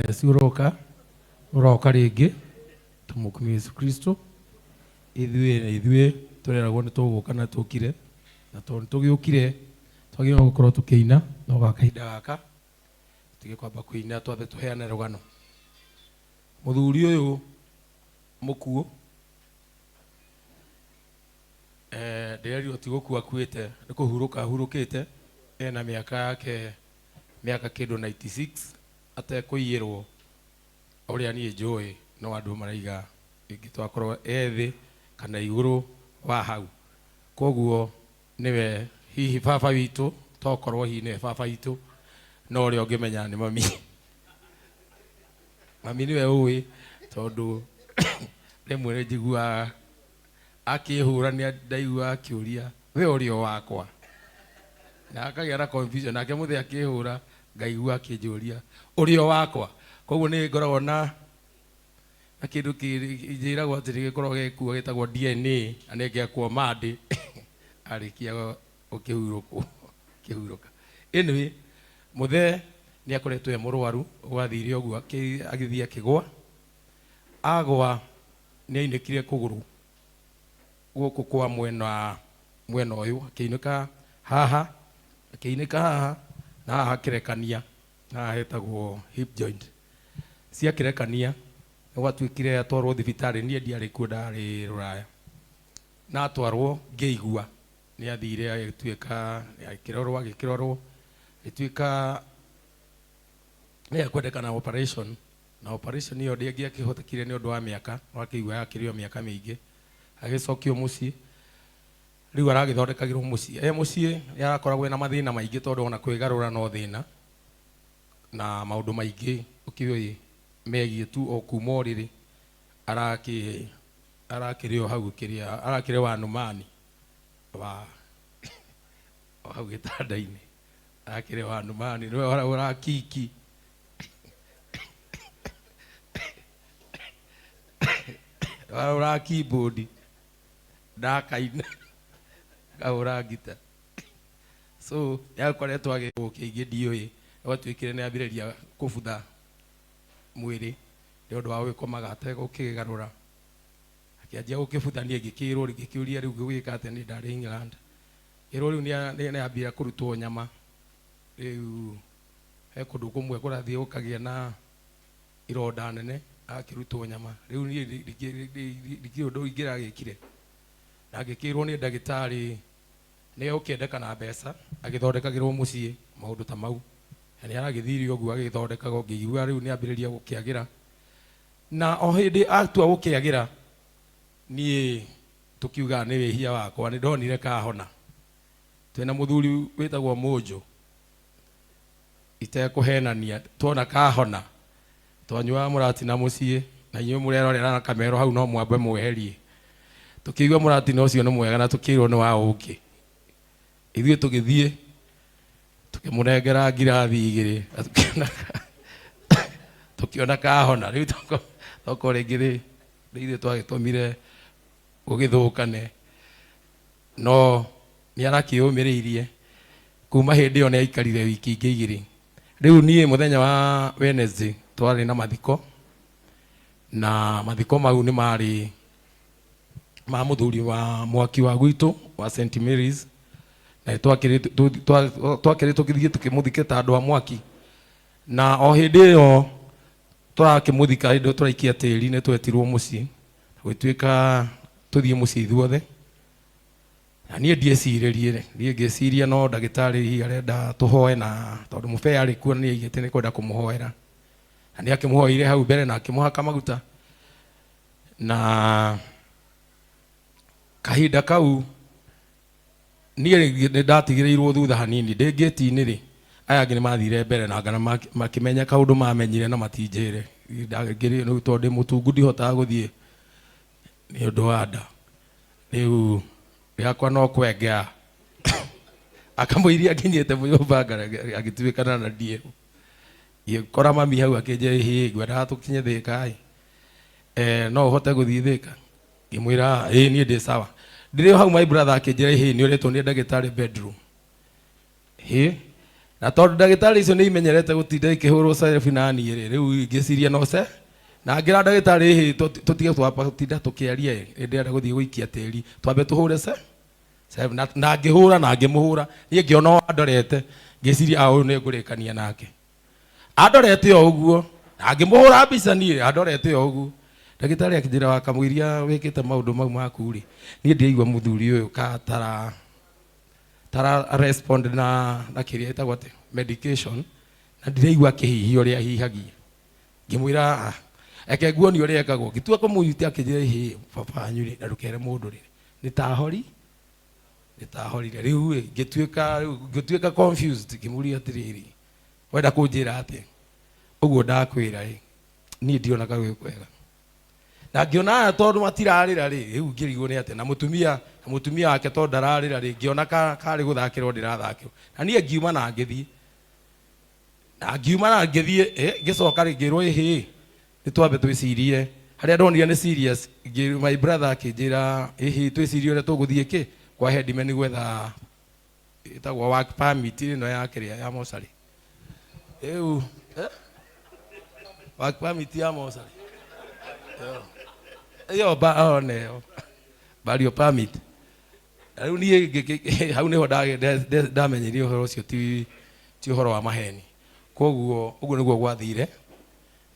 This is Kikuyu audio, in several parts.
Yesu ũroka ũroka rĩngĩ tũmũkumie Yesu Kristo. Ithuĩ na ithuĩ tũreragwo nĩ tũgũka na tũkire, na tondũ nĩ tũgĩũkire twagĩrĩirwo gũkorwo tũkĩina, no gwa kahinda gaka tũtige kwamba kũina, twambe tũheane rũgano. Mũthuri ũyũ mũkuũ ndĩrerirwo ti gũkua akuĩte, nĩ kũhurũka ahurũkĩte, ena mĩaka yake mĩaka kĩndũ 96 atekũiyĩrwo ũrĩa niĩ njũĩ no andũ maraiga rĩngĩ twakorwo e thĩ kana igũrũ wa hau. Koguo nĩwe hihi baba witũ, tokorwo hihi nĩwe baba witũ, no ũrĩa ũngĩmenya nĩ mami. Mami nĩwe ũĩ tondũ rĩmwe nĩ njiguaga akĩhũra nĩ ndaiguaga akĩũria we ũrĩ o wakwa, na akagĩa na confusion. Nake mũthee akĩhũra ngaigua akĩnjũria ũrĩ o wakwa. Koguo nĩ ngoragwo na na kĩndũ njĩragwo atĩ nĩ gĩkoragwo gĩkuo gĩtagwo DNA na nĩ ngekwo mandĩ arĩkia gũkĩhurũkwo kĩhurũka. Anyway, mũthee nĩ akoretwo e mũrwaru, gwathire ũguo agĩthiĩ akĩgwa, agwa nĩ ainĩkire kũgũrũ gũkũ kwa mwena mwena ũyũ, akĩinĩka haha, akĩinĩka haha na haha akĩrekania, haha hetagwo hip joint. Ciakĩrekania nĩ gwatuĩkire atwarwo thibitarĩ, niĩ ndiarĩ kuo ndarĩ rũraya. Na atwarwo ngĩigua nĩ athire agĩtuĩka agĩkĩrorwo agĩkĩrorwo agĩtuĩka nĩ ekwendekana operation, na operation ĩyo ndĩngĩakĩhotekire nĩ ũndũ wa mĩaka, wakĩigua yakĩrĩ o mĩaka mĩingĩ. Agĩcokio mũciĩ, rĩu aragĩthondekagĩrwo mũciĩ. E mũciĩ nĩ arakoragwo ena mathĩna maingĩ tondũ ona kwĩgarũra no thĩna, na maũndũ maingĩ ũkĩũĩ megiĩ tu o kuma ũrĩrĩ, arakĩ arakĩrĩ o hau kĩrĩa arakĩrĩ wa numani wa o hau gĩtanda-inĩ, arakĩrĩ wa numani nĩwe ũrakiki Wahũra keyboard ndakaina ngahũra ngita. So nĩakoretwo agĩũkĩ ingĩ ndiũĩ, gwatuĩkire nĩambĩrĩria kũbutha mwĩrĩ nĩ ũndũ wa gũgĩkomaga ategũkĩgarũra. Akĩanjia gũkĩbutha, niĩ ngĩkĩrwo ngĩkĩũria rĩu ngũgĩka atĩa niĩ ndarĩ England. Ngĩrwo rĩu nĩambia kũrutwo nyama, rĩu he kũndũ kũmwe kũrathiĩ gũkagĩa na ironda nene akĩrutwo nyama. Rĩu niĩ ndikĩũĩ ũndũ ingĩragĩkire, na ngĩkĩrwo nĩ ndagĩtarĩ nĩ egũkĩendekana mbeca agĩthondekagĩrwo mũciĩ maũndũ ta mau. Na nĩ aragĩthire ũguo agĩthondekagwo, ngĩigua rĩu nĩ ambĩrĩria gũkĩagĩra. Na o hĩndĩ atua gũkĩagĩra, niĩ tũkiugaga nĩ wĩhia wakwa, nĩ ndonire kahona. Twĩna mũthuri wĩtagwo Mũnjũ, itekũhenania, twona kahona, twanyuaga mũratina mũciĩ, na inyuĩ mũrerorera na kamero hau no mwambe mweherie. Tũkĩigua mũratina ũcio nĩ mwega na tũkĩrwo nĩ wa ũkĩ. Ithuĩ tũgĩthiĩ, tũkĩmũnengera ngirathi igĩrĩ, na tũkĩona kahona. Rĩu tokorwo rĩngĩ nĩ ithuĩ twagĩtũmire gũgĩthũkane. No nĩ arakĩũmĩrĩirie. Kuma hĩndĩ ĩyo nĩ aikarire wiki ingĩ igĩrĩ. Rĩu niĩ mũthenya wa Wednesday twarĩ na mathiko, na mathiko mau nĩ marĩ ma mũthuri wa mwaki wa gwitũ wa St Mary's, na twakĩrĩ twakĩrĩ tũgĩthiĩ tũkĩmũthike ta andũ a mwaki. Na o hĩndĩ ĩyo tũrakĩmũthika, hĩndĩ ĩyo tũraikia tĩri, nĩ twetirwo mũciĩ, gũgĩtuĩka tũthiĩ mũciĩ ithuothe. Na niĩ ndiecirĩrie, niĩ ngĩciria no ndagĩtarĩ hihi arenda tũhoe, na tondũ mũbee arĩ kuo nĩ aigĩte nĩ kwenda kũmũhoera. Na nĩ akĩmũhoeire hau mbere na akĩmũhaka maguta. Na kahinda kau niĩ nĩ ndatigĩrĩirwo thutha hanini, ndĩ ngĩti-inĩ rĩ, aya angĩ nĩ mathire mbere na ngana makĩmenya kaũndũ mamenyire na matinjĩre. Rĩu tondũ ndĩ mũtungu ndihotaga gũthiĩ nĩ ũndũ wa nda. Rĩu rĩakwa no kwengea akamũiria nginyĩte nyũmba agĩtuĩkana na ndiĩ. Ngĩkora mami hau akĩnjĩra ĩhĩ ngwendaga tũkinye Thĩka ĩ, no ũhote gũthiĩ Thĩka? Ngĩmwĩra ĩĩ niĩ ndĩ sawa. Ndĩrĩ o hau my brother akĩnjĩra ĩhĩ nĩ ũretwo nĩ ndagĩtarĩ bedroom. Hĩ Na tondũ ndagĩtarĩ icio nĩ imenyerete gũtinda ikĩhũrwo selfie na niĩ rĩ, rĩu ngĩciria no ce na ngĩra ndagĩtarĩ ĩhĩ tũtige twamba gũtinda tũkĩaria ĩ, nĩ ndĩrenda gũthiĩ gũikia tĩri, twambe tũhũre ce selfie. Na ngĩhũra na ngĩmũhũra, niĩ ngĩona o andorete, ngĩciria a ũyũ nĩ ngũrĩkania nake. Andorete o ũguo na ngĩmũhũra mbica niĩ andorete o ũguo. Ndagĩtarĩ akĩnjĩra wa kamũiria wĩkĩte maũndũ mau maku rĩ, niĩ ndĩraigua mũthuri ũyũ ka tara tara respond na kĩrĩa ĩtagwo atĩ medication, na ndiraigua akĩhihia ũrĩa ahihagia. Ngĩmwĩra "Ah, eke nguonie ũrĩa ekagwo." Ngĩtua kũmũnyita akĩnjĩra ĩhĩ baba wanyu rĩ, na ndũkere mũndũ rĩ, nĩ tahori nĩ tahorire. Rĩu ĩ ngĩtuĩka rĩu ngĩtuĩka confused, ngĩmũria atĩrĩrĩ, wenda kũnjĩra atĩa? Ũguo ndakwĩra ĩ, niĩ ndionaga gwĩ kwega. Na ngĩona aya tondũ matirarĩra rĩ, rĩu ngĩrigwo nĩ atĩa. Na mũtumia wake tondũ ndararĩra rĩ, ngĩona karĩ gũthakĩrwo ndĩrathakĩrwo. Na niĩ ngiuma na ngĩthiĩ, na ngiuma na ngĩthiĩ, ngĩcoka rĩ, ngĩrwo ĩhĩ nĩ twambe twĩcirie. Harĩa ndonire nĩ serious, my brother akĩnjĩra ĩhĩ twĩcirie ũrĩa tũgũthiĩ kĩ kwa headman gwetha ĩtagwo work permit ĩno ya kĩrĩa ya mocarĩ rĩu, work permit ya mocarĩ ĩyo ba one ĩyo burial permit. Na rĩu niĩ hau nĩho ndamenyire ũhoro ũcio ti ũhoro wa maheni. Koguo ũguo nĩguo gwathire,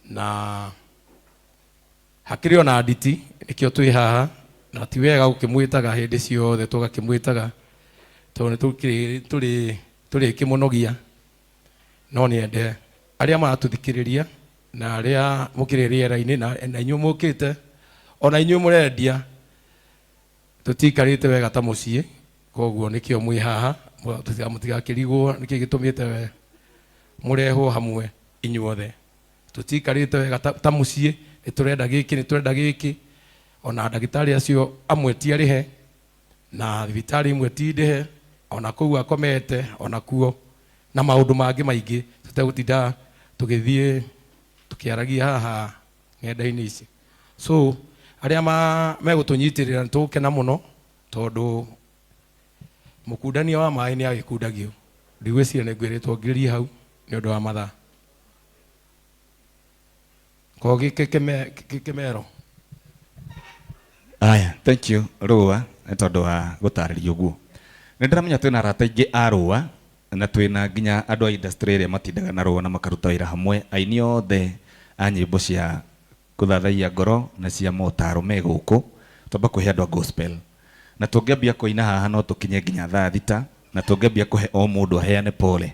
na hakĩrĩ ona nditi nĩkĩo twĩ haha, na ti wega gũkĩmwĩtaga hĩndĩ ciothe, tũgakĩmwĩtaga tondũ nĩ tũrĩ tũrĩkĩmũnogia. No nĩende arĩa maratũthikĩrĩria na arĩa mũkĩrĩ rĩera-inĩ na inyuĩ mũkĩte ona inyuĩ mũrendia, tũtiikarĩte wega ta mũciĩ, koguo nĩkĩo mwĩ haha. Mũtigakĩrigwo nĩkĩ gĩtũmĩte mũrehwo hamwe inyuothe. Tũtiikarĩte wega ta mũciĩ, nĩ tũrenda gĩkĩ, nĩ tũrenda gĩkĩ, ona ndagĩtarĩ acio amwe ti arĩhe, na thibitarĩ imwe ti ndĩhe, ona kũu akomete ona kuo, na maũndũ mangĩ maingĩ tũtegũtinda tũgĩthiĩ tũkĩaragia haha ng'enda-inĩ ici. So arĩa megũtũnyitĩrĩra nĩ tũgũkena mũno, tondũ mũkundania wa maĩ nĩ agĩkundagio. Ndigwĩciria nĩ ngwĩrĩtwo ngĩrie hau nĩ ũndũ wa mathaa ko gĩkĩmero. Aya, thank you Rũa nĩ tondũ wa gũtarĩria ũguo. Nĩ ndĩramenya twĩna arata aingĩ a Rũa, na twĩna nginya andũ a industry ĩrĩa matindaga na Rũa na makaruta wĩra hamwe, aini othe a nyĩmbo cia gũthathaiya ngoro na cia motaro me gũkũ. Twamba kũhe andũ a gospel, na tũngĩambia kũina haha no tũkinye nginya thaa 6, na tũngĩambia kũhe o mũndũ aheane pole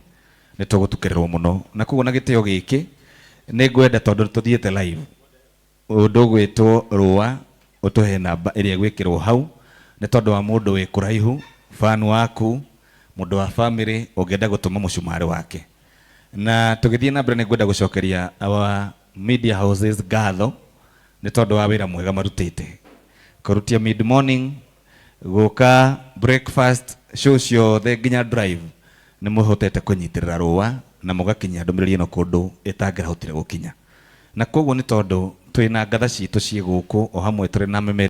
nĩ tũgũtukĩrĩrwo mũno. Na koguo na gĩtĩo gĩkĩ nĩ ngwenda, tondũ tũthiĩte live, ũndũ ũgwĩtwo Rũa ũtũhe namba ĩrĩa ĩgwĩkĩrwo hau, nĩ tondũ wa mũndũ wĩ kũraihu, fan waku, mũndũ wa family ũngĩenda gũtũma mũcumarĩ wake. Na tũgĩthiĩ na mbere, nĩ ngwenda gũcokeria our media houses ngatho nĩ tondũ wa wĩra mwega marutĩte kũrutia mid morning gũka breakfast show ciothe nginya drive. Nĩ mũhotete kũnyitĩrĩra Rũa na mũgakinyia ndũmĩrĩri ĩno kũndũ ĩtangĩrahotire gũkinya. Na koguo nĩ tondũ twĩna ngatha citũ ciĩ gũkũ o hamwe tũrĩ na meme.